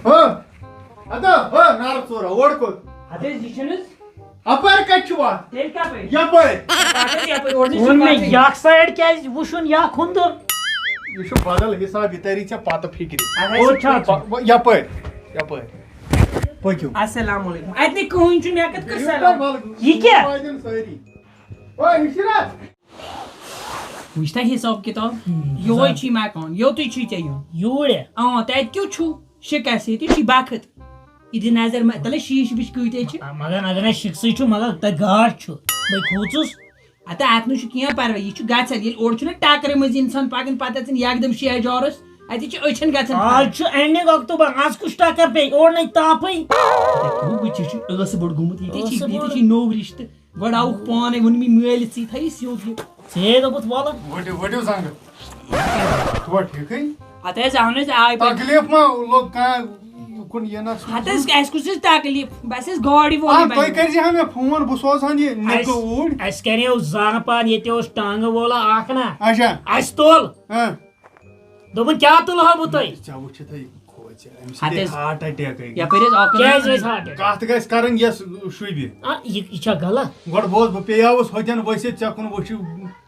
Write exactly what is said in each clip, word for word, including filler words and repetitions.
ہو، ادا، ہو، نار ژورا، اور کوٚت؟ ہتہٕ حظ، یہِ چھُنہٕ حظ۔ اپٲرۍ کتہِ چھُ وتھ؟ تیٚلہِ کپٲرۍ؟ یپٲرۍ۔ پکھ حظ یپٲرۍ، اورٕ نہٕ چھُنہٕ ووٚن مےٚ، وتھٕے۔ یکھ side کیازِ وُچھُن، یکھ ہُنٛدُر؟ یہِ چھُ بدل حساب، یہِ تری ژےٚ پتہٕ فکرِ۔ اہن حظ۔ کوٚت چھا ژٕ؟ پ-، پ-، یپٲرۍ، یپٲرۍ۔ پٔکِو۔ السلام علیکم۔ اتہِ نہٕ کٕہٕنۍ چھُنہٕ، مےٚ کتھ کٔر سلام؟ یہِ کیٛاہ؟ وٲتۍ سٲری۔ اوے، ہِشرت۔ وٕچھ تہ حساب کتاب، ہم، یہوے حساب۔ چھُے مکان، یوتُے چھُے ژےٚ یُن۔ یوٗرۍ؟ اۭں، تتہِ کیُتھ چھُ؟ شِکس ییٚتہِ چھُے بخت۔ یہِ دِ نظر مہ-، تلے شیٖشہٕ وٕچھ کۭتیاہ چھِ۔ آ، مگر اگر نہ شِکسٕے چھُ، مگر تتہِ گاش چھُ۔ بہٕ کھوٗژُس۔ ہتہ، اتھ نہٕ چھُ کینٛہہ پرواے، یہِ چھُ گژھان۔ ییٚلہِ اوٚڑ چھُنہ ٹکرِ منٛز انسان پکان، پتہٕ اژان یکدم شیہجارس، اتہِ چھِ أچھن گژھان آز فرق۔ چھُ ending October، آز کُس ٹکر پیٚیہِ؟ اورٕ نَے تاپھٕے۔ تۄہہِ کیٛاہ گوٚو؟ ژےٚ چھُے ٲسہٕ بٔڑ گوٚمُت ییٚتہِ، ژےٚ چھُے، ٲسہٕ ییٚتہِ بٔڑ۔ چھُے نوٚو رشتہٕ۔ گۄڈٕ آوُکھ پانے، ووٚن مےٚ مٲلِس، ژٕ تھٲیِو سیوٚد یہِ۔ ژےٚ دوٚپُتھ وَلہٕ۔ ؤٹِو، ؤٹِو زنٛگہٕ۔ چھُوا ٹھیٖکٕے؟ ہتہٕ حظ، اہن حظ، آے پتہٕ۔ تکلیف ما لوٚگ کانٛہہ یُکُن یِنس منٛز؟ ہتہٕ حظ، اَسہِ کُس حظ تکلیف؟ بس حظ گاڑِ وولٕے آ، تُہۍ بنہِ۔ کٔرۍزِہا مےٚ فون، بہٕ سوزہن یہِ نِکہٕ اَسہِ، اوٗرۍ۔ اَسہِ کریو زانٛہہ پان، ییٚتہِ اوس ٹانٛگہٕ وولا اکھ نا۔ اچھا۔ اَسہِ تُل۔ ہاں۔ دوٚپُن، کیٛاہ تُلہو بہٕ تۄہہِ؟ ژےٚ وُچھِتھٕے کھوژِ، أمِس ہتہٕ گٔے حظ۔ Heart attack گٔے۔ یپٲرۍ حظ اکھ کیٛازِ گژھِ heart attack؟ کتھ گژھِ کرٕنۍ یۄس شوٗبہِ؟ آ، یہِ، یہِ چھا غلط؟ گۄڈٕ بوز، بہٕ پیٚیاوُس ہوٚتٮ۪ن ؤسِتھ، ژےٚ کُن وٕچھِ،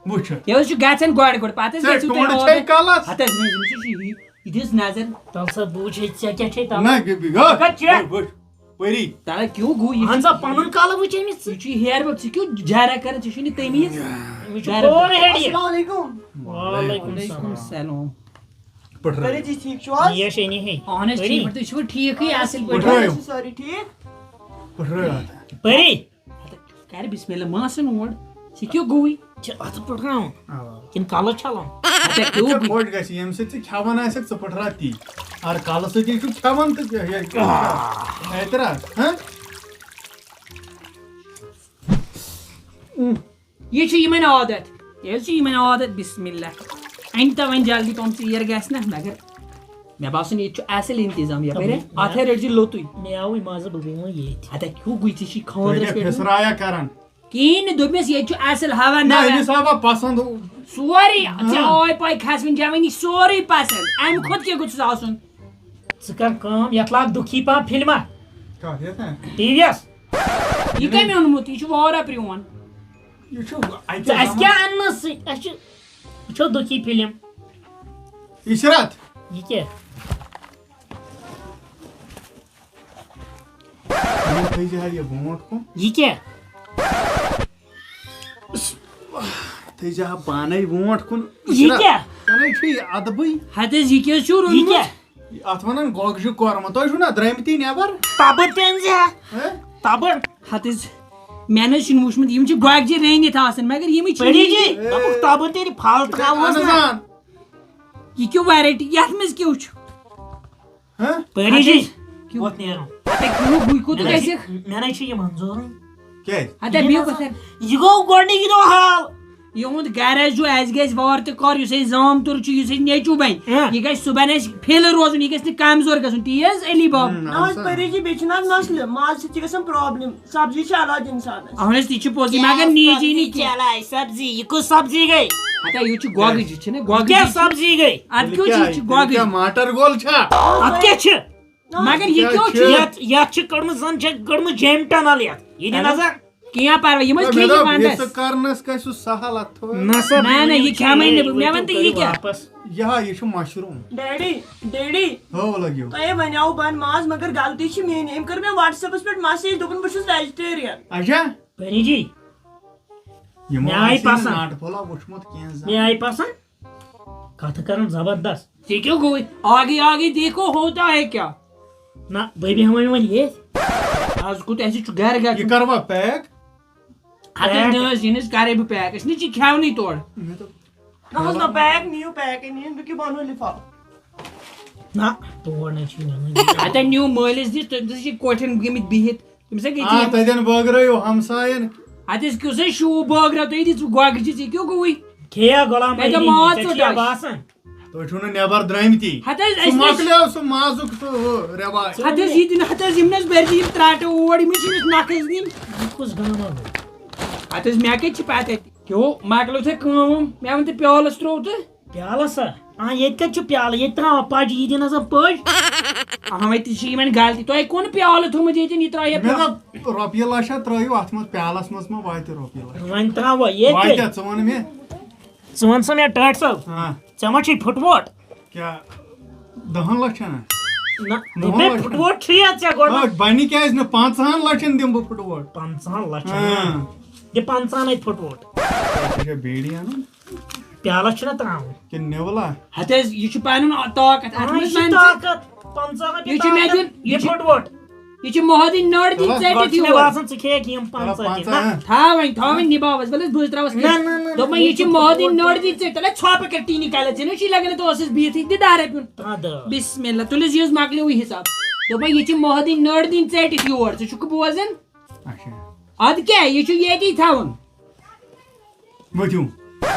وٕچھِتھ۔ یہِ حظ چھُ گژھان گۄڈٕ گۄڈٕ، پتہٕ حظ ژےٚ گژھِو تُہۍ ٹونٛڈٕ چھے order۔ کلس؟ ہتہٕ حظ، نہ حظ، أمِس چھِ یہِ، یہِ دِژ نظر۔ تَلہٕ سا بہٕ وٕچھے ژےٚ کیٛاہ چھے تَلہٕ۔ نہ، بہٕ، بہٕ، ہا، کَتہِ چھےٚ؟ بہٕ، بہٕ، پٔری۔ تَلہٕ کیٛاہ گوٚو یہِ؟ اہن سا، پَنُن کَلہٕ وٕچھ أمِس ژٕ۔ یہِ چھُ ہیر بل، ژٕ کیٛاہ جارا کران، ژےٚ چھُے نہٕ تٔمیٖز۔ أمِس چھُ جارا۔ کھووُر ہیٚڈ یہِ۔ السلام علیکم۔ وعلیکم وعلیکم السلام۔ السلام۔ پٹھرٲیِو۔ پٔری جی، ٹھیٖک چھِو حظ؟ یہِ چھے نہٕ ہے۔ اہن حظ، پٔری۔ ٹھیٖک پٲٹھۍ، تُہۍ چھِوا ٹھیٖکٕے، اصٕل پٲٹھۍ؟ پٹھرٲیِو۔ چھِو سٲری ٹھیٖک؟ پٹھرٲیِو اَتھ۔ پٔری۔ کر بسم اللہ، ماسن اور۔ ژےٚ کیٛاہ گوٚوُے؟ چھِ اَتھٕ پٹھراوُن؟ اَوا۔ کِنہٕ کَلَس چھَلان؟ اَتھ ہے ژےٚ کیٛاہ گوٚو؟ خۄش گژھِ، ییٚمہِ سۭتۍ ژٕ کھٮ۪وان آسَکھ، ژٕ پٹھراو تی۔ اگر کَلَس سۭتی چھُکھ کھٮ۪وان تہٕ یہِ، یہِ، اعتراض، ہہ؟ یہِ چھُ یِمَن عادت۔ یہِ حظ چھُ یِمَن عادت، بسم اللہ۔ اَنہِ تو وۄنۍ جلدی پَہَم، ژیر گژھِ نہ، مگر مےٚ باسان، ییٚتہِ چھُ اَصٕل اِنتظام یَپٲرۍ۔ مےٚ، اَتھ ہے رٔٹۍ زِ لوٚتُے۔ مےٚ آوُے مَزٕ، بہٕ گٔیوٕ وۄنۍ ییٚتھۍ۔ اَدٕ کیٛاہ گوٚو، ژےٚ چھُے خانٛدرَس تُہۍ کیٛاہ پٮ۪ٹھ۔ پھِسرایا کران؟ کِہیٖنۍ نہٕ، دوٚپمَس، ییٚتہِ چھُ اَصٕل ہوا نہ، نوا۔ أمِس آو پَسنٛد۔ سورُے، ہاں۔ ژےٚ آے پَے، کھَسوٕنۍ جوٲنی، سورُے پَسنٛد۔ اَمہِ کھۄتہٕ کیٛاہ گوٚژھُس آسُن؟ ژٕ کر کٲم، یَتھ لاگ دُکھی پہم فِلمہ۔ کَتھ یَتھ ہا؟ ٹی وی یَس۔ یہِ کٔمۍ اوٚنمُت؟ یہِ چھُ واریاہ پرٛون۔ یہِ چھُ اَتہِ ژٕ اَسہِ زَمانہٕ۔ کیٛاہ اَننَس سۭتۍ؟ اَسہِ چھِ، وٕچھو دُکھی فِلم۔ عشرت۔ یہِ کیٛاہ؟ یہِ تھٲیزِ ہا یہِ برونٛٹھ کُن۔ یہِ کیٛاہ؟ تھٲیزِ ہا پانے برونٛٹھ کُن۔ یہِ عشرت۔ کیٛاہ؟ ژےٚ نَے چھُے یہِ ادبٕے۔ ہتہٕ حظ، یہِ کیٛاہ حظ چھُو یہِ روٚنمُت؟ کیٛاہ؟ اَتھ وَنان گۄگجہِ کۄرمہٕ۔ تۄہہِ چھُو نا درٛٲمتی نٮ۪بر؟ تَبٕر تہِ أنۍ زِ ہا۔ ہہ؟ تَبٕر۔ ہتہٕ حظ، مےٚ نہ حظ چھُنہٕ وٕچھمُت، یِم چھِ گۄگجہِ رٔنِتھ آسان، مگر یِمٕے چھِ پٔری جی، رٔنِتھ۔ دوٚپُکھ تَبٕر تیٚلہِ پھل تہِ تھاووس اہن حظ، نا۔ آ۔ یہِ کیٛاہ variety، یَتھ منٛز کیٛاہ چھُ؟ ہہ؟ پٔری جی، اَتہِ کیٛاہ؟ ووت نیرُن۔ اَتہِ کیٛاہ گُے کوٚت مےٚ نَے گژھِ؟ چھِ، مےٚ نَے چھِ یہِ منظوٗرٕے۔ کیٛازِ؟ ہتہٕ یہِ بیٚہو نہ پَتھر۔ یہِ گوٚو گۄڈٕنِکی دۄہ حال۔ یِہُنٛد گرٕ آسہِ جو، اَسہِ گژھِ وارٕ تہِ کار، یُس اَسہِ زامتُر چھُ، یُس اَسہِ نیٚچوٗ بَنہِ، ہہ۔ یہِ گژھِ، سُہ بَنہِ اَسہِ فِل روزُن، یہِ گژھِ نہٕ کمزور گژھُن، تی حظ علی باب؟ ہم، نہ حظ، اہن سا۔ پٔری جی، بیٚیہِ چھُنہٕ حظ مسلہٕ، ماز سۭتۍ چھِ گژھان problem، سبزی چھِ علاج اِنسانَس۔ اہن حظ، تہِ چھِ پوٚزُے، مگر نیٖجی نہٕ کینٛہہ۔ سبزی، یہِ کُس سبزی گٔے؟ ہتا، یہِ چھُ گۄگٕج، چھِ نہ گۄگٕج؟ کیٛاہ سبزی گٔے؟ اَدٕ تیٚلہِ کیٛاہ چھُ، کیٛاہ، یہِ چھُ تیٚلہِ گۄگٕج۔ کیٛاہ ماٹر گول چھا؟ اَدٕ کیٛاہ چھِ؟ مگر یہِ کیٛاہ کیٛاہ چھُ؟ چھُ؟ یَتھ، یَتھ چھِ کٔڑمٕژ، زَن چھےٚ کٔڑمٕژ جیٚمۍ ٹنل یَتھ۔ یہِ دِ اہن۔ نظر۔ کینٛہہ پرواے، یِم ٲسۍ ہے، مےٚ کھیٚنہِ دوٚپ، یہِ وَنٛدَس۔ ژٕ کَرنَس کَسہِ سُہ سہل اَتھ تھوٚو۔ نہ سا، نہ، نہ، یہِ کھٮ۪مَے نہٕ بہٕ۔ مےٚ وَن تہٕ یہِ کیٛاہ؟ واپس۔ یہِ ہا، یہِ چھُ مَشروٗم۔ ڈیڈی، ڈیڈی، ہو لَگیو۔ تۄہے وَنیٛاو بَن ماز، مگر غلطی چھِ میٛٲنی۔ أمۍ کٔر مےٚ WhatsApp-س پٮ۪ٹھ message، دوٚپُن، "بہٕ چھُس vegetarian۔" اچھا؟ پٔری جی، یِمو مےٚ آیہِ آسہِ یہِ پسنٛد۔ ناٹہٕ پھوٚلہ وُچھمُت کینٛہہ زانٛہہ۔ مےٚ آیہِ پسنٛد۔ کتھٕ کران زبردست۔ ژےٚ کیٛاہ گوٚوُے؟ آگے آگے دیکھو ہوتا ہے کیا؟ نہ، بہٕ بیٚہمَے وۄنۍ ییٚتھۍ۔ آز کوٚت اَسہِ چھُ گرٕ گژھُن۔ یہِ کَروا pack؟ اَدٕ pack؟ نہ حظ، یہِ نہٕ حظ کَرے بہٕ pack، أسۍ نہٕ چھِ کھٮ۪ونٕے تورٕ۔ مےٚ دوٚپ، نہ حظ، نہ، pack نِیِو، pack نِیِو، بہٕ کیٛاہ بَنو لِفاف؟ نہ، تور نَے چھُے نہٕ وۄنۍ۔ اَتٮ۪ن نِیِو مٲلِس نِش، تٔمۍ سۭتۍ چھِ کۄٹھٮ۪ن گٔمٕتۍ بِہِتھ۔ تٔمِس ہے گٔے آ، ٹھیٖک۔ تَتٮ۪ن بٲگرٲیِو ہمساین۔ اَتہِ ٲسۍ کیُتھ سا شوٗب بٲگرٲو تُہۍ، ییٚتہِ ژٕ گۄگجہِ ژےٚ کیٛاہ گوٚوُے؟ کھیٚیا غلام تَتہِ محمد ماز علی، ژےٚ ژوٚٹ چھُیا آسہِ۔ باسان؟ تُہۍ چھِو نہٕ نٮ۪بر درٛٲمتی۔ ہتہٕ حظ، سُہ اَسہِ نہٕ مۄکلیو سُہ مازُک سُہ ہُہ رٮ۪واج۔ ہتہٕ حظ، یہِ تہِ نہٕ، ہتہٕ حظ، یِم نہٕ حظ بٔرۍ زِ یِم ترٛاٹہٕ اور، یِمن چھِ أمِس نکھٕ ٲسۍ دِنۍ۔ یہِ کُس گاما گوٚو؟ ہتہٕ حظ، مےٚ کتہِ چھِ پتہ تہِ؟ کیٛو، مۄکلٲو ژےٚ کٲم وٲم؟ مےٚ وَن تہٕ پیالس ترٛوو تہٕ۔ پیالس ہا؟ آ، ییٚتہِ کتہِ چھُ پیالہٕ؟ ییٚتہِ ترٛاوان پجہِ، یہِ دِن آسان پٔج۔ اہم، تہِ چھِ یِمن غلطی۔ تۄہہِ کون پیالہٕ تھوٚومُت ییٚتٮ۪ن؟ یہِ ترٛایہِ مےٚ پیالہٕ۔ دوٚپ، رۄپیہِ لچھ ہا ترٲیِو اتھ منٛز پیالس منٛز، ما واتہِ رۄپیہِ لچھ؟ وۄنۍ ترٛاوو ییٚتہِ۔ واتہِ، ژٕ وَن مےٚ۔ ژٕ وَن سا مےٚ، ٹٲٹھۍ صٲب، ہاں۔ ژےٚ ما چھُے پھُٹووٹ؟ کیٛاہ دَہَن لَچھَن ہا؟ نہ، وُہَن دوٚپمَے لَچھَن۔ پھُٹووٹ چھُ یَتھ ژےٚ گۄڈٕ۔ آ، بَنہِ کیٛازِ نہٕ؟ پنٛژاہَن لَچھَن دِمہٕ بہٕ پھُٹووٹ۔ پنٛژاہَن لَچھَن؟ ہاں۔ دِ پنٛژاہَن اَتہِ پھُٹووٹ۔ یہِ چھا بیٖڑی اَنُن؟ پیالَس چھُنہ ترٛاوُن۔ کِنہٕ نِولا؟ ہَتہٕ حظ، یہِ چھُ پَنُن طاقت، اَتھ آ، منٛز یہِ چھُ وَن ژٕ۔ طاقت۔ پنٛژاہ رۄپیہِ یہِ چھُ مےٚ طاقت، دیُن، یہِ دِ چھُ پھُٹووٹ۔ یہِ چھِ مہدِنۍ نٔر دِنۍ ژلہ، ژےٚ گۄڈٕ تہِ چھِ مےٚ یور۔ باسان، ژٕ کھیٚیَکھ یِم پنٛژاہ تہِ۔ پنٛژاہ، نہ۔ ہہ؟ تھاو وۄنۍ، تھاو وۄنۍ نِباوَس، وَلہٕ حظ، بہٕ حظ ترٛاوَس نہ، کِتھ۔ نہ، نہ، نہ، دوٚپمَے، یہِ یہِ چھِ چھُ مہدِنۍ پھُٹووٹ نٔر نوٚر۔ دِنۍ ژےٚ، تَلہ ژھۄپہٕ کَر ٹیٖنی کَلَس، ژےٚ نہ چھُے لَگان، تہٕ اوسُس بِہِتھٕے، دِ دَہ رۄپیُن۔ اَدٕ۔ بِسمِ اللہ، تُلِو حظ، یہِ حظ مۄکلیوٕے حِساب۔ دوٚپمَے، یہِ چھِ مہدِنۍ نٔر دِنۍ ژٔٹِتھ یور، ژٕ چھُکھ بوزان؟ اچھا۔ اَدٕ کیٛاہ، یہِ چھُ ییٚتی تھاوُن۔ ؤتھِو۔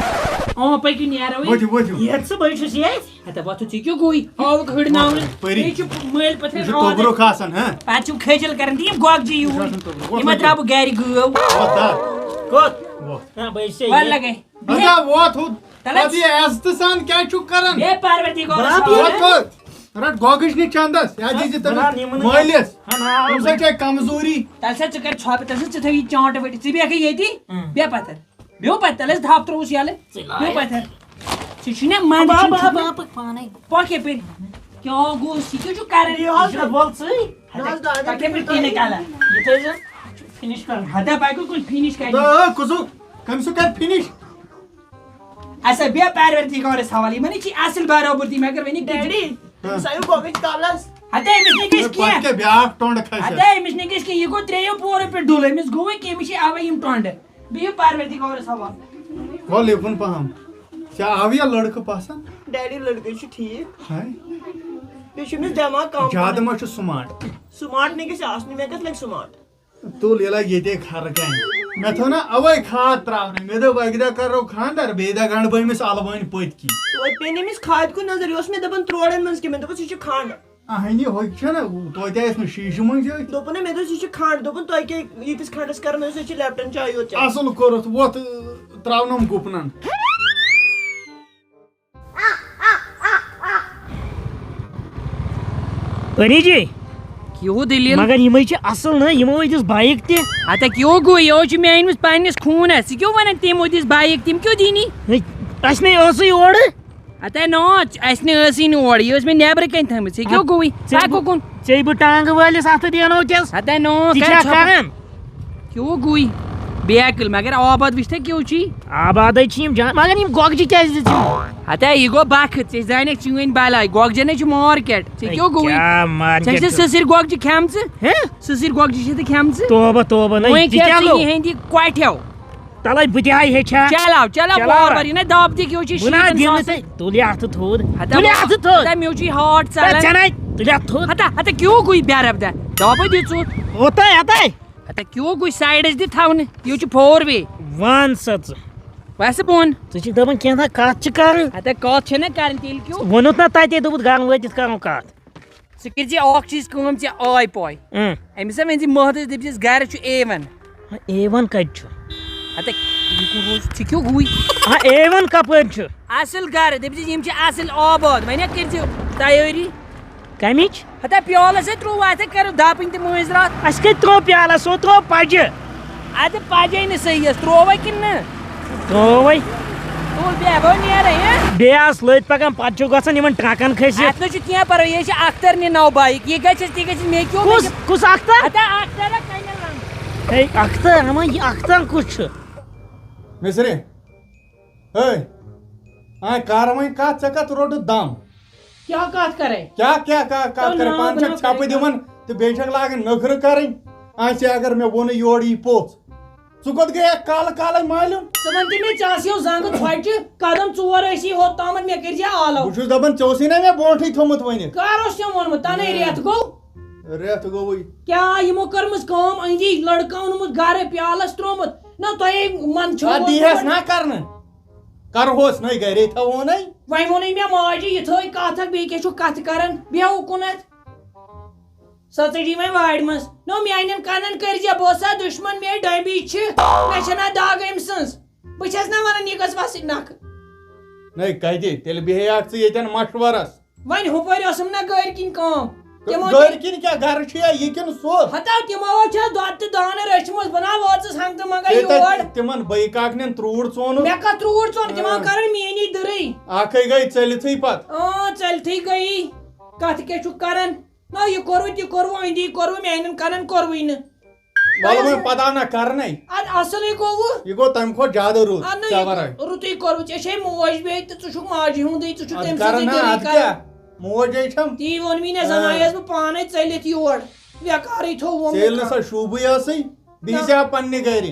اۭں، پٔکِو نیرو وۄنۍ۔ ؤتھِو، ؤتھِو۔ یتھ ژٕ بہٕ چھُس یتھ۔ ہتا وۄتھُو ژٕ کیٛاہ گوٚوٕے؟ آوُکھ ہٕڑناونہٕ۔ پٔری۔ بیٚیہِ چھُ مٲلۍ پٲٹھۍ یہِ چھُ روزان۔ توٚبرُک آسان، ہہ؟ پتہٕ چھُم کھٔجل کران تہٕ یِم گۄگجہِ یِہُے۔ یہِ چھُ آسان توٚبرُک۔ یِمن وۄتھ ترٛاوٕ بہٕ گرِ گٲو۔ وۄتھ در۔ کوٚت؟ وۄتھ۔ نہ، بہٕ چھُسے وۄنۍ ییٚتہِ۔ لگے۔ ہتا وۄتھ ہُہ۔ تَلہ۔ پتہٕ یہِ عزتہٕ سان کیٛاہ چھُکھ کران؟ بے پروردگار بب۔ وۄتھ کوٚت؟ رٹ گۄگٕج نہِ چندس۔ یا دیٖزِ تٔمِس بڑا نِمہٕ نہٕ۔ مٲلِس۔ ہنا۔ تٔمِس چھےٚ کمزوری۔ تَلہٕ سا ژٕ کر ژھۄپہٕ، تَلہٕ سا ژٕ تھٲوِو یہِ چانٹہٕ ؤٹِتھ۔ ژٕ بیٚہکھے ییٚتی۔ اۭں۔ بیٚہہ پتھر۔ بیٚہو پتہٕ، تَلہٕ حظ دَب ترٛووُس یَلہٕ۔ ژٕ بیٚہو لاے۔ پتھر۔ ژٕ چھُے نا منٛدٕ بابا، چھُنہٕ بابا، ژٕ پکھ پانے۔ پکھ یَپٲرۍ۔ کیٛاہ گوٚو؟ یہِ کیٛاہ چھُ کران؟ یہِ حظ وَل ژٕے۔ نہ حظ، دادی، تَتھ کیٛاہ پٮ۪ٹھ کِنہٕ کَلر؟ یہِ تھٲیزِ finish کَرُن۔ ہتا پَکو کُن finish کَرِ۔ تہٕ کُزُک، کٔمۍ سُہ کَرِ finish؟ اَسا بیٚہہ پروردگارَس حوالہٕ، یِمَن ہے چھِ اَصٕل برابردی، مگر وۄنۍ یہِ کِتھ ڈیڈی، تٔمِس آیہِ گۄگٕج کَلَس۔ ہتا أمِس نہٕ گژھِ ہے، پَتہٕ کینٛہہ۔ کیٛاہ بیٛاکھ ٹۄنٛڈ کھسہِ؟ ہتا أمِس نہٕ گژھِ کینٛہہ، یہِ گوٚو ترٛیٚیو پورو پٮ۪ٹھ ڈُل، أمِس گوٚوُے کینٛہہ، أمِس چھِ اَوَے یِم ٹۄنٛڈٕ۔ بِہِو پروردگارس حوالہٕ۔ وَل یِکُن پَہَم۔ ژےٚ آو یہِ لٔڑکہٕ پَسنٛد؟ ڈیڈی، لٔڑکہٕ چھُ ٹھیٖک۔ ہاے۔ بیٚیہِ چھُ أمِس دٮ۪ماغ کَم زیادٕ پَہَم۔ ما چھُ smart؟ Smart نہٕ گژھِ آسنُے، مےٚ کَتھ لَگہِ smart؟ تُل، یہِ لَگہِ ییٚتے خرٕ کامہِ۔ مےٚ تھٲو نا اَوَے کھاد ترٛاونہٕ۔ مےٚ دوٚپ، اَکہِ دۄہ کَرو خانٛدر، بیٚیہِ دۄہ گَنٛڈٕ بہٕ أمِس اَلہٕ بٲنۍ پٔتۍ کِنۍ۔ توتہِ پیٚیہِ نہٕ أمِس کھادِ کُن نظر، یہِ اوس مےٚ دَپان ترٛوڑَن منٛز کیٚنٛہہ، مےٚ دوٚپُس، یہِ چھُ کھنٛڈ۔ اہنہِ ہوٚکھ چھَنہ، توتہِ آسہِ نہٕ شیٖشہٕ مٔنٛزۍ أتھۍ۔ دوٚپُن نہ، مےٚ دوٚپُس، یہِ چھُ کھنٛڈ۔ دوٚپُن، تۄہہِ کیٛاہ ییٖتِس کھنٛڈَس کَران؟ مےٚ دوٚپُس، أسۍ چھِ لیپٹن چاے یوت چٮ۪وان۔ اَصٕل کوٚرُتھ، وۄتھ، ترٛاونَم گُپنَن۔ پری جی، کیٛاہ دٔلیٖل؟ مگر یِمَے چھِ اَصٕل نہ، یِمو ہے دِژ بایِک تہِ۔ ہتا کیٛاہ گوٚو؟ یہِ حظ چھُ مےٚ أنمٕژ پنٛنِس خوٗنَس۔ ژٕ کیٛاہ وَنان تِمو دِژ بایِک؟ تِم کیٛاہ دِنی؟ ہے، اَسہِ نے ٲسٕے اورٕ۔ ہتا نہ، اَسہِ نہٕ ٲسٕے نہٕ اورٕ، یہِ ٲس مےٚ نٮ۪برٕ کَنۍ تھٲمٕژ۔ ژےٚ کیٛاہ گوٚوُے؟ ژےٚ پَکھ گوٚو-، اُکُن۔ ژےٚ بہٕ ٹانٛگہٕ وٲلِس اَتھٕ دیٚنو کیٛاہ؟ ہتا نہ، ژٕ کَرِ چھا ژھۄپہٕ۔ کَران؟ کیٛاہ گوٚوُے؟ بے عقل، مگر آباد وٕچھتھا کیٛاہ چھُے؟ آبادَے چھِ یِم جان، مگر یِم گۄگجہِ کیٛازِ دِژ یِمو؟ ہتا یہِ گوٚو بخت، ژےٚ زانکھ چٲنۍ بلاے، گۄگجن ہے چھُ مارکیٹ۔ ژےٚ ہے، کیٛاہ گوٚوُے؟ کیٛاہ مارکیٹ ژےٚ چھِ چھُ؟ سٕسٕرۍ گۄگجہِ کھٮ۪مژٕ؟ ہے؟ سٕسٕرۍ گۄگجہِ چھِ ژےٚ کھٮ۪مژٕ؟ توبہ، توبہ، نہ، وۄنۍ یہِ کھےٚ کیٛاہ ژٕ گوٚو؟ یِہِنٛدِ کۄٹھیو۔ تَلَے بہٕ تہِ ہاے ہیٚچھا۔ چلاو، چلاو، چلاو۔ بار بار، یہِ نہ دب تہِ کیٛاہ چھُے بہٕ نہ شیٖتن دِمہٕ ساسن۔ تۄہہِ، تُلہِ اَتھٕ تھوٚد۔ ہتا تُلہِ بہٕ، اَتھٕ تھوٚد۔ ہتا مےٚ چھُے ہارٹ ہے، ژلان۔ ژےٚ نَے، تُلہِ اَتھٕ تھوٚد۔ ہتا، ہتا کیٛاہ گوٚوُے بے ربدہ؟ دبے دِ ژٕ۔ اوٚتام، ہتَے۔ ہتا کیٛاہ گوٚوُے سایڈس دِ تھاونہٕ؟ یہِ چھُ four way۔ وَن سا ژٕ۔ وَسہٕ بۄن۔ ژٕ چھِکھ دَپان کینٛہہ تام کَتھ چھِ کَرٕنۍ۔ ہتا کَتھ چھےٚ نہ کَرٕنۍ تیٚلہِ کیٛاہ؟ ووٚنُتھ نہ تَتے، دوٚپُتھ گَرٕ وٲتِتھ کَرو کَتھ۔ ژٕ کٔرۍ زِ اکھ چیٖز کٲم، ژےٚ آے پاے۔ اۭں۔ أمِس ہا ؤنۍ زِ مہدس، دٔپۍ زِس گرِ چھُ A one۔ A one کتہِ چھُ؟ ہتا، یہِ کُن روز، ژٕ کیٛاہ گوٚوُے؟ آ، A one کپٲرۍ چھُ؟ اصل گرٕ، دٔپۍ زِس یِم چھِ اصل آباد، وۄنۍ ہا کٔرۍ زِ تیٲری۔ کمِچ؟ ہتا پیالس ہے ترٛوو، اتھ ہے کرو دپٕنۍ تہِ مٲنٛزۍ راتھ۔ اسہِ کتہِ ترٛوو پیالس، سُہ ترٛوو پجہِ۔ ادٕ پجے نہٕ صحیح ٲس، ترٛووے کِنہٕ نہٕ؟ ترٛووے۔ تُل بیٚہہ، بہٕ نیرے، ہہ؟ بیٚیہِ آس لٔتۍ پکان، پتہٕ چھُ گژھان یِمن ٹرکن کھٔسِتھ۔ اتھ نہ چھُ کینٛہہ پرواے، یہِ چھِ اختر نہِ نو بایک، یہِ گژھِ، تہِ گژھِ، مےٚ کیوں، مےٚ کُس، کیوں؟ کُس اختر؟ ہتا اختر ہا کنٮ۪ن لنٛگ۔ ہے اختر، اما یہِ اختر کُس چھُ؟ مصرِ، ہے، آ، کر وۄنۍ کتھ، ژےٚ کتھ روٚٹُتھ دم؟ کیٛاہ کتھ کرے؟ کیٛاہ، کیٛاہ، کتھ، کتھ تو کرے؟ ناو پانہٕ چھکھ بناو ژھٮ۪پہٕ کرے۔ دِوان تہٕ بیٚیہِ چھکھ لاگان نٔخرٕ کرٕنۍ۔ آ، ژےٚ اگر مےٚ ووٚنُے یورٕ یی پوٚژھ، ژٕ کوٚت گٔیکھ کالہٕ کالے مالیُن؟ ژٕ وَن تہِ مےٚ، ژےٚ آسیو زنٛگہٕ ژھۄچہِ، قدم ژور ٲسی ہوٚت تامَتھ، مےٚ کٔرۍ زِ آلو۔ بہٕ چھُس دَپان، ژےٚ اوسُے نا مےٚ برونٛٹھٕے تھوٚمُت ؤنِتھ۔ کر اوس ژےٚ ووٚنمُت؟ تَنے رٮ۪تھ گوٚو۔ رٮ۪تھ گوٚوُے۔ کیٛاہ یِمو کٔرمٕژ کٲم، أنٛدی لٔڑکہٕ اوٚنمُت گرٕ، پیالس ترٛوومُت؟ نہ، تۄہے من چھو اَتھ ووٚنمُت۔ دیٖہَس نا کرنہٕ۔ کرہوس نَے گرے تھاوون نَے۔ وۄنۍ ووٚنُے مےٚ ماجہِ، یہِ تھٲے کَتھ اَکھ، بیٚیہِ کیٛاہ چھُو کَتھٕ کران؟ بیٚہہ اُکُنَتھ۔ سۄ ژٔجی وۄنۍ وارِ منٛز۔ نو، میانٮ۪ن کَنَن کٔرۍ زِ، بہٕ اوسا دُشمَن، مے ڈٔمبی چھِ، مےٚ چھَنا دَگ أمۍ سٕنٛز۔ بہٕ چھَس نہ وَنان یہِ گٔژھ وَسٕنۍ نَکھٕ۔ ہے، کتہِ؟ تیٚلہِ بیٚہے اکھ ژٕ ییٚتٮ۪ن مشورس۔ وۄنۍ ہُپٲرۍ ٲسٕم نہ گٲرۍ کِنۍ کٲم۔ تِمو گٲرۍ کِنۍ کیٛاہ؟ گرٕ چھُ یا یہِ کِنہٕ سُہ؟ ہتاو تِمو چھا دۄد تہٕ دانہٕ رٔچھمٕژ، بہٕ نا وٲژٕس ہنٛگتہٕ منٛگے تیٚلہِ یور۔ تَتہِ تِمن بٲے کاکنٮ۪ن تروٗر ژونُکھ۔ مےٚ کتھ تروٗر ژون؟ تِم آو آ۔ کران میٲنی دٕرٕے۔ اکھے گٔے ژٔلِتھٕے پتہٕ۔ اۭں، ژٔلتھٕے گٔیی۔ کتھ کیٛاہ چھُکھ کران؟ نہ، یہِ کوٚروٕ، تہِ کوٚروٕ، أنٛدی کوٚروٕ، میانٮ۪ن کنن کوٚروٕے نہٕ۔ وَلہٕ وۄنۍ پَتہٕ آو نہ کَرنَے۔ اَدٕ اَصٕلٕے گوٚوٕ۔ یہِ گوٚو تَمہِ کھۄتہٕ زیادٕ رُت اَدٕ نہ، ژےٚ یہِ وَرٲے۔ گوٚو رُتُے کوٚروٕ۔ ژےٚ چھے موج بیٚیہِ تہٕ ژٕ چھُکھ ماجہِ ہُنٛدٕے، ژٕ چھُکھ اَدٕ تٔمۍ کَرٕ سٕنٛزٕے نہ، طریٖقہٕ اَدٕ کَران۔ کیٛاہ؟ موج ہے چھَم۔ تی ووٚن مےٚ نہ، زَن آ۔ آیَس بہٕ پانَے ژٔلِتھ یور۔ بیکارٕے تھوٚو ووٚن ژےٚ ییٚلہِ نہٕ مےٚ۔ سۄ شوٗبٕے ٲسٕے، بِہزِ ہا پنٛنہِ گَرِ۔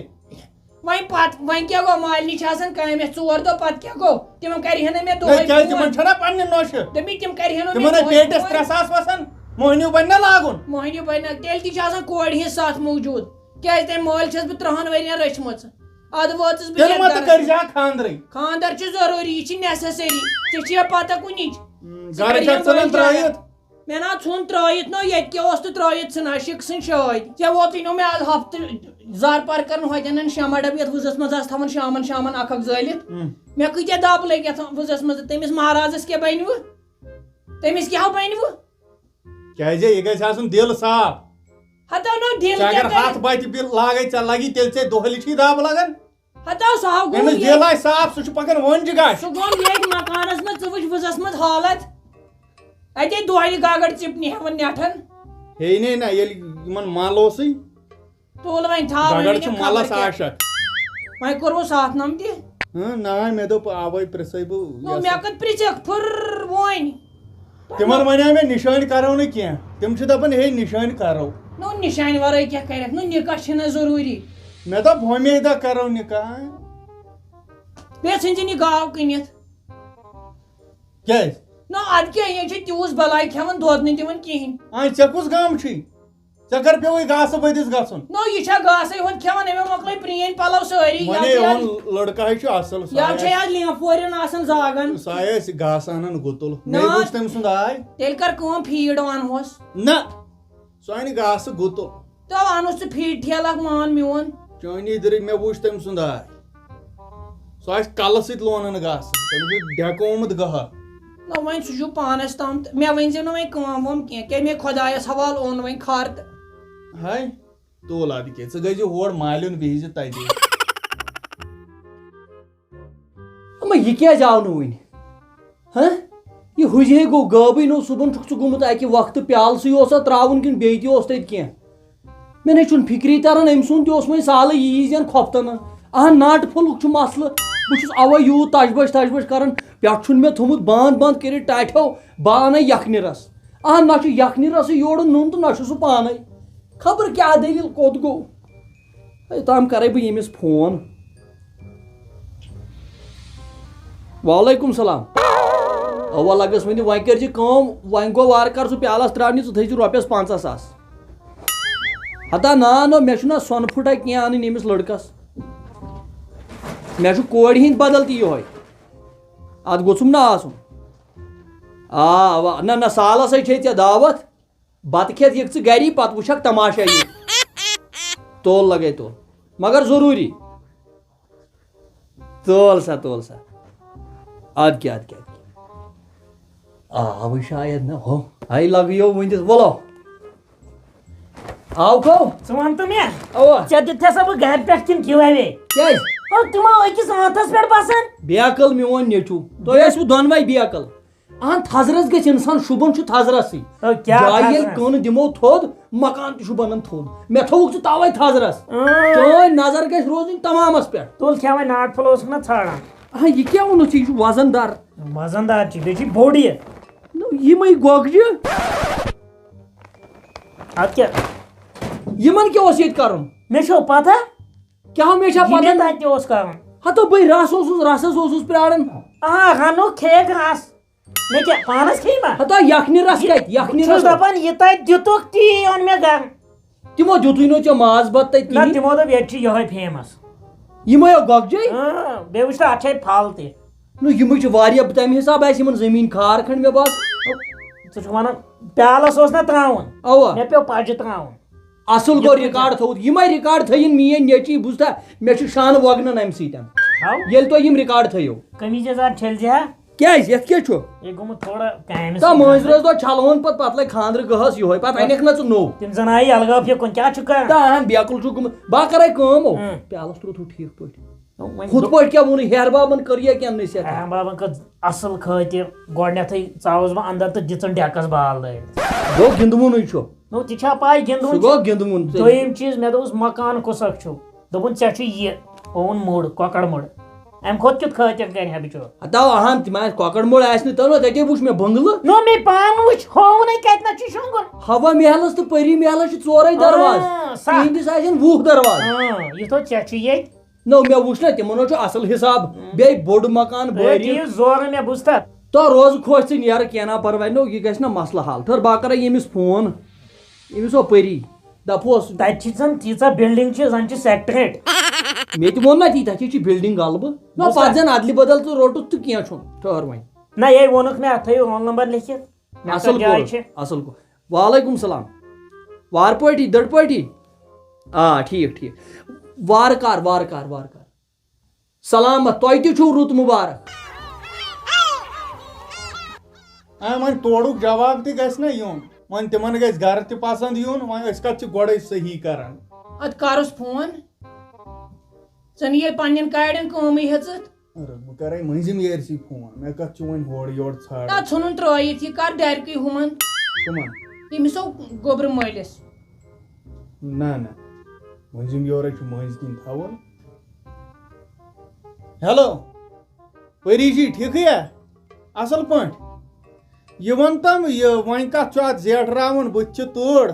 وۄنۍ پتہٕ، وۄنۍ کیٛاہ گوٚو؟ مالنہِ چھِ آسان کامہِ ژور دۄہ، پتہٕ کیٛاہ گوٚو؟ تِمن کرِہے نہٕ مےٚ ہے، دۄہے کیٛازِ؟ تِمن فون۔ چھَنا پننہِ نۄشہِ؟ دوٚپمَے تِم کرِہے نہٕ مےٚ تِمن ہے دۄہے پیٹٮ۪س فون۔ ترٛےٚ ساس وَسان، مۄہنیو بنہِ نہ لاگُن۔ مۄہنیو بنہِ نہ، تیٚلہِ تہِ چھِ آسان کورِ ہِنٛز سَتھ موٗجوٗد۔ کیٛازِ تَمہِ مٲلۍ چھَس بہٕ ترٛہَن ؤرین رٔچھمٕژ۔ اَدٕ وٲژٕس بہٕ تیٚلہِ یَتھ ما تہٕ گرس۔ کٔرۍ زِ ہا خانٛدرٕے۔ خانٛدر چھُ ضروٗری، یہِ چھِ necessary۔ ژےٚ چھےٚ پتہ کُنِچ؟ ژٕ گرٕ کٔرِہَم چھَکھ ژٕ نہ وۄنۍ ترٛٲیِتھ؟ مےٚ نا ژھُن ترٲیِتھ، نو ییٚتہِ کیٛاہ اوس تہٕ ترٲیِتھ ژھٕن عاشق سٕنٛدۍ شٲدۍ۔ ژےٚ ووتُے نو مےٚ از ہفتہٕ زارٕ پار کران ہوتٮ۪ن شمع ڈبہٕ یتھ وٕزس منٛز آس تھاوان شامن شامن اکھ اکھ زٲلِتھ۔ ہم۔ مےٚ کۭتیاہ دب لٔگۍ یتھ وٕزس منٛز، تٔمِس مہرازس کیٛاہ بنِوٕ؟ تٔمِس کیٛاہ بنِوٕ؟ کیٛازِ یہِ گژھِ آسُن دِل صاف۔ ہتو نو دِل ژےٚ کیٛاہ اگر کرِ؟ ہتھ بتہِ بِل لاگے، ژےٚ لگی تیٚلہِ ژےٚ دۄہلہِ چھی دب لگان۔ ہتو سُہ ہاو گوٚو أمِس ییٚتہِ۔ دِل آسہِ صاف، سُہ چھُ پکان وۄنۍ جہِ گژھِ۔ سُہ گوٚو ییٚتہِ مکانس منٛز، ژٕ وٕچھ وٕزس منٛز حالت۔ اتے دۄہلہِ گاگڑ ژِپنہِ ہٮ۪وان نٮ۪ٹھن۔ ہے نے نہ، ییٚلہِ یِمن مل اوسُے۔ تُل وۄنۍ تھاو وۄنۍ گاگڑ یہِ چھُ خبر ملس کیٛاہ۔ عاشق۔ وۄنۍ کوٚروٕ ساتھ نم تہِ۔ ہاں، نہ، مےٚ دوٚپ اوے پرژھے بہٕ نو، یۄس۔ مےٚ کتھ پرژھکھ پھُر وۄنۍ۔ تِمن ونیو مےٚ نشٲنۍ کرو نہٕ کینٛہہ۔ تِم چھِ دپان ہے نشٲنۍ کرو۔ نو نشانہِ ورٲے کیٛاہ کرکھ؟ نو نکاح چھِنہٕ ضروٗری۔ مےٚ دوٚپ ہوٚمے دۄہ کرو نکاح۔ بیٚیہِ ژھٕنزِن یہِ گاو کٕنِتھ۔ کیٛازِ؟ نو ادٕ کیٛاہ، یہِ چھِ تیوٗت بلاے کھٮ۪وان، دۄد نہٕ دِوان کِہیٖنۍ۔ آے ژےٚ کُس غم چھُے؟ ژےٚ کر پیوٚوُے گاسہٕ بٔدِس گژھُن؟ نو یہِ چھا گاسے ہوت کھٮ۪وان؟ أمۍ مۄکلٲے پرٛٲنۍ پلو سٲری۔ یا ونے چھے اوٚن آز، لڑکہٕ ہے چھُ اصل، سُہ یا آے چھے اَسہِ، آز لینفورٮ۪ن آسان زاگن۔ سُہ آے اَسہِ گاسہٕ انان گُتُل۔ نہ۔ مےٚ وٕچھ تٔمۍ سُنٛد آے۔ تیٚلہِ کر کٲم، فیٖڈ وانہوس۔ نہ، سُہ انہِ گاسہٕ گُتُل۔ تو انُس ژٕ فیٖڈ ٹھیلہٕ اکھ، مان میون۔ چٲنی دِرٕے مےٚ وٕچھ تٔمۍ سُنٛد آے۔ سُہ آسہِ کلہٕ سۭتۍ لونان گاسہٕ، تٔمِس چھُ ڈٮ۪کہٕ آمُت گہہ۔ نہ وۄنۍ سُہ چھُ پانس تام تہٕ مےٚ ؤنۍ زِ نہٕ وۄنۍ کٲم وٲم کینٛہہ، کیٛازِ مےٚ خۄدایس حوالہٕ اوٚن وۄنۍ خر تہٕ۔ ہاے، تُل ادٕ کیٛاہ، ژٕ گٔے زِ ہور مالیُن بِہہِ زِ تَتی۔ اما یہِ کیٛازِ آو نہٕ وُنہِ؟ ہہ؟ یہِ ہُجہِ ہے گوٚو غٲبٕے، نو صُبحن چھُکھ ژٕ گوٚمُت اَکہِ وقتہٕ، پیالہٕ سٕے اوسا ترٛاوُن کِنہٕ بیٚیہِ تہِ اوس تَتہِ کینٛہہ؟ مےٚ نے چھُنہٕ فِکری تران، أمۍ سُنٛد تہِ اوس وۄنۍ سالٕے یی زٮ۪ن خۄفتن۔ اہن ناٹہٕ پھوٚلُک چھُ مسلہٕ، بہٕ چھُس اَوَے یوٗت تشبش تشبش کران، پٮ۪ٹھ چھُنہٕ مےٚ تھوٚمُت بنٛد بنٛد کٔرِتھ ٹاٹھیو، بہٕ اَنَے یَکھنہِ رَس۔ اہن نہ چھُ یَکھنہِ رَسٕے یورٕ نوٚن تہٕ نہ چھُ سُہ پانَے۔ خبر کیٛاہ دٔلیٖل، کوٚت گوٚو؟ ہے، تام کرے بہٕ ییٚمِس فون۔ وعلیکم سلام۔ اوا لگس ؤنِو، وۄنۍ کٔرۍ زِ کٲم، وۄنۍ گوٚو وارٕ کار سُہ پیالس ترٛاونہِ، ژٕ تھٲیزِ رۄپیس پنٛژاہ ساس۔ ہتا نا نو، مےٚ چھُنہ سۄنہٕ پھُٹا کینٛہہ انٕنۍ ییٚمِس لڑکس۔ مےٚ چھُ کورِ ہِنٛدۍ بدل تہِ یِہوے۔ اتھ گوٚژھُم نہ آسُن۔ آ، اوا، نہ، نہ، سالسے چھے ژےٚ دعوت۔ بتہٕ کھٮ۪تھ یِکھ ژٕ گری، پتہٕ وٕچھکھ تماشے یہِ۔ تول لگے تول۔ مگر ضروٗری۔ تول سا، تول سا۔ ادٕ کیٛاہ، ادٕ کیٛاہ، ادٕ کیٛاہ۔ آ، وۄنۍ شاید نہ ہُہ۔ ہے لگیو ؤنِتھ، وَلو۔ آو کھو؟ ژٕ وَن تہٕ مےٚ۔ اوا۔ ژےٚ دیُتتھے سا بہٕ گرِ پٮ۪ٹھ کِنہٕ گِوے وے؟ کیٛازِ؟ ہو، تِم آو أکِس آنٛتس پٮ۪ٹھ بسان۔ بیقل میون نیٚچوٗ۔ تُہۍ ٲسِوٕ دۄنوَے بیقل۔ اہن، تھزرس گژھِ انسان شوٗبُن چھُ تھزرسٕے۔ او، کیٛاہ جایہِ ییٚلہِ تھزرس؟ کٲنہٕ دِمو تھوٚد، مکان تہِ چھُ بنان تھوٚد۔ مےٚ تھوٚوُکھ ژٕ توے تھزرس۔ اۭں۔ چٲنۍ نظر گژھِ روزٕنۍ تمامس پٮ۪ٹھ۔ تُل کھٮ۪وے ناٹہٕ پھوٚل اوسُکھ نہ ژھانڈان۔ اہن، یہِ کیٛاہ ووٚنُتھ ژےٚ؟ یہِ چھُ وزن دار۔ وزن دار چھُ، بیٚیہِ چھُ بوٚڑ یہِ۔ نہ، یِمے گۄگجہِ۔ ادٕ کیٛاہ؟ یِمن کیٛاہ اوس ییٚتہِ کرُن؟ مےٚ چھو پتہ۔ کیٛاہ مےٚ چھا یہِ پتہ؟ مےٚ تتہِ اوس کرُن۔ ہتو بٔے رس اوسُس، رسس اوسُس پیاران۔ آ، ہنُک کھیٚیَکھ رس۔ مےٚ کیٛاہ، پانس کھیٚیہِ ما؟ ہتا یخنہِ رس کتہِ؟ یخنہِ بہٕ چھُس رس۔ دپان، یہِ تۄہہِ دِتُکھ تی اوٚن مےٚ گرٕ۔ تِمو دیُتُے نہٕ ژےٚ ماز بتہٕ تتہِ نہ، کِہیٖنۍ۔ تِمو دوٚپ، ییٚتہِ چھِ یِہوٚے famous۔ یِمے ہو گۄگجے؟ اۭں، بیٚیہِ وٕچھ تہٕ، اتھ چھے پھل تہِ۔ نہ، یِمے چھِ واریاہ، تمہِ حساب آسہِ یِمن زٔمیٖن کھار کھنٛڈ مےٚ باسان۔ ژٕ چھُکھ ونان، پیالس اوس نہ ترٛاوُن؟ اوا۔ مےٚ پیوٚو پجہِ ترٛاوُن۔ اصل گوٚو یِتھ پٲٹھۍ۔ Record تھوٚوُتھ۔ یِمے record تھٲیِن میٲنۍ نیٚچی، بوٗزتھا؟ مےٚ چھُ شانہٕ وۄگنان امہِ سۭتۍ۔ ہاو۔ ییٚلہِ تۄہہِ یِم ریکارڈ تھٲیِو۔ قمیٖض یزار چھٔلۍ زِ ہا۔ کیٛازِ؟ یَتھ کیٛاہ چھُ؟ یہِ گوٚمُت تھوڑا کامہِ تہٕ سۭتۍ مٲنٛزِ نظر۔ رٲژ دۄہ چھلہون پتہٕ، پتہٕ لگہِ خانٛدرٕ گٔہس یِہوے، پتہٕ اَنٮ۪کھ نہ ژٕ نوٚو۔ تِم زن آیہِ الگاو پھیکُن، کیٛاہ چھُ کران؟ تہٕ اہن بیکُل چھُ گوٚمُت۔ بہٕ کرے کٲم او۔ اۭں۔ پیالس ترٛوو تھوٚو ٹھیٖک پٲٹھۍ۔ وۄنۍ ہُتھ گوٚو پٲٹھۍ کیٛاہ ووٚنُے؟ ہیرٕ بابن کٔر یا کینٛہہ نصیحت؟ ہیرٕ بابن کٔر اصل خٲطر۔ گۄڈٕنٮ۪تھٕے ژاوُس بہٕ اندر تہٕ دِژٕن ڈیکس بال لٲرِتھ۔ گوٚو گِنٛدوُنُے چھُ۔ نو، تہِ چھا پاے گِنٛدُن سُہ چھُ؟ گوٚو گِنٛدوُن۔ دوٚیِم چیٖز، مےٚ دوٚپُس، مکان کُس اکھ چھُ؟ دوٚپُن، "ژےٚ چھُ یہِ اوٚن مُڑ، کۄکر مُڑ۔ امہِ کھۄتہٕ کیُتھ خٲطر کرِ ہا بِچور؟" ہتاو اہن، تِم آسہِ کۄکر مُڑ آسہِ نہٕ تَنہٕ، تَتے وُچھ مےٚ بنگلہٕ۔ نو، مےٚ پانہٕ وُچھ، ہووُنَے کتہِ نَس چھُ شۄنٛگُن۔ ہوا محلس تہٕ پری محلس چھِ ژورے آ، دروازٕ۔ ستھ۔ تِہنٛدِس آسن وُہ دروازٕ۔ آ، یہِ تھوٚو ژےٚ چھُ ییٚتہِ۔ نو، مےٚ وُچھ نا تِمن اوس چھُ اصل حساب، بیٚیہِ بوٚڑ مکان ہے، بٲرِتھ۔ ٹھیٖک، زورٕ مےٚ بوٗزتھا؟ تو روز خۄش ژٕ نیرٕ، کینٛہہ نا پرواے، نو، یہِ گژھِ نا مسلہٕ حل۔ ٹھٔہر، بہٕ کرے ییٚمِس فون، ییٚمِس ہو پری۔ دَپہوس۔ تَتہِ چھِ زَن تیٖژاہ building چھِ، زَن چھِ secretariat۔ مےٚ تہِ ووٚن نا تی، تَتہِ چھِ building غلبہٕ۔ نہ، بوٗزتھا؟ پَتہٕ زَن اَدلہِ بدل تہٕ روٚٹُتھ تہٕ کینٛہہ چھُنہٕ۔ ٹھٔہر وۄنۍ۔ نہ، یے ووٚنُکھ مےٚ، اَتھ تھٲیِو roll number لیکھِتھ۔ مےٚ اَصٕل کَتھ جایہِ کوٚرُتھ، چھِ؟ اَصٕل کوٚر۔ وعلیکم السلام۔ وارٕ پٲٹھی، دٔڑ پٲٹھی؟ آ، ٹھیٖک، ٹھیٖک۔ وارٕ کار، وارٕ کار، وارٕ کار۔ سلامت، تۄہہِ تہِ چھُو رُت مُبارک۔ آ، وۄنۍ تورُک جواب تہِ گژھِ نہ یُن، وۄنۍ تِمن گژھِ گرٕ تہِ پسنٛد یُن، وۄنۍ أسۍ کتھ چھِ گۄڈے صحیح کران۔ ادٕ کرُس فون، ژٕ نہٕ ییٚلہِ پننٮ۪ن کاڑٮ۪ن کٲمٕے ہیژٕتھ۔ رُک، بہٕ کرے مٔنٛزِم یٲرسٕے فون، مےٚ کتھ چھُ وۄنۍ ہورٕ یورٕ ژھانڈُن۔ نہ، ژھُنُن ترٲیِتھ، یہِ کر ڈایریکٹٕے ہُمن۔ کٕمن؟ ییٚمِس ہو گوٚبرٕ مٲلِس۔ نہ، نہ، مٔنٛزِم یورے چھُ مٔنٛزۍ کِنۍ تھاوُن۔ ہیلو، پری جی، ٹھیٖکھٕے یا؟ اَصٕل پٲٹھۍ۔ یہِ وَن تَم، یہِ وۄنۍ کَتھ چھُ اَتھ زیٹھراوُن؟ بہٕ تہِ چھِ تۭر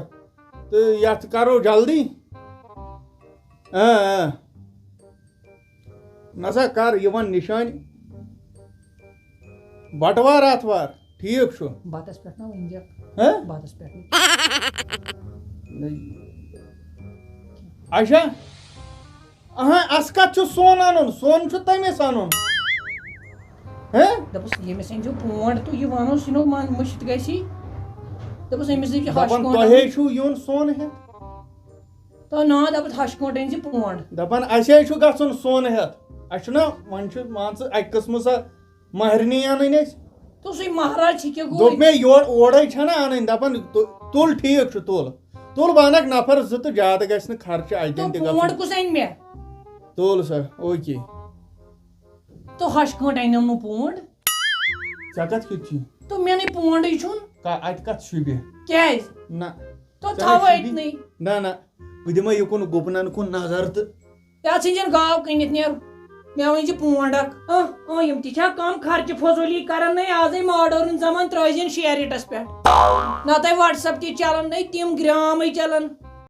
تہٕ یَتھ کَرو جلدی۔ اۭں، اۭں۔ نہ سا کَر، یہِ وَن نِشٲنۍ۔ بَٹوار، آتھوار، ٹھیٖک چھُ۔ بَتَس پٮ۪ٹھ نا ؤنۍ زِ۔ ہہ؟ بَتَس پٮ۪ٹھ نہٕ۔ اچھا۔ اہاں، اَسہِ کَتھ چھُ سۄن اَنُن؟ سۄن چھُ تٔمِس اَنُن۔ ہہ؟ دوٚپُس، ییٚمِس أنۍ زیو پونٛڈ تہٕ یہِ وَنوس، یہِ نو من مٔشِتھ گژھی۔ دوٚپُس، أمِس دِژ ہَش دَپان، کٲنٛٹھ تۄہے اَنُن۔ چھُو یُن سۄن ہٮ۪تھ؟ تو نا، دوٚپُس، ہَش کٲنٛٹھ أنۍ زِ پونٛڈ۔ دَپان، اَسے چھُ گژھُن سۄن ہٮ۪تھ۔ اَسہِ چھُنہ، وۄنۍ چھُ، مان ژٕ، اَکہِ قٕسمہٕ سۄ مہرنی اَنٕنۍ اَسہِ۔ تو سُے مہراز چھِ کیٛاہ گوٚو؟ دوٚپ مےٚ، یور، اورَے چھَنہ اَنٕنۍ، دَپان، تُ-، تُل، ٹھیٖک چھُ، تُل۔ تُل، بہٕ اَنَکھ نفر زٕ تہٕ زیادٕ گژھِ نہٕ خرچہٕ اَتہِ تو تہِ گژھُن۔ پونٛڈ کُس اَنہِ مےٚ؟ تُل سا، اوکے۔ تو ہَش کٲنٛٹھ اَنٮ۪م نہٕ پونٛڈ۔ ژےٚ کَتھ کیُتھ چھُے؟ تو مےٚ نَے پونٛڈٕے چھُن۔ کا-، اَتہِ کَتھ شوٗبہِ؟ کیٛازِ؟ نہ۔ تو ژےٚ تھاوو نَے شوٗبہِ؟ أتنٕے۔ نہ، نہ۔ بہٕ دِمَے یِکُن گُپنَن کُن نظر تہٕ۔ یَتھ ژھٕنجَن گاو کٕنِتھ نیرٕ۔ مےٚ ؤنۍ زِ پونٛڈ اَکھ۔ اۭں، اۭں، یِم تہِ چھا کَم خرچہٕ فضوٗلی کَران؟ نَے آزَے modern زمانہٕ، ترٛٲیزٮ۪ن share it-َس پٮ۪ٹھ۔ نَتہٕ WhatsApp تہِ چَلان، نَے تِم گرٛامٕے چَلان۔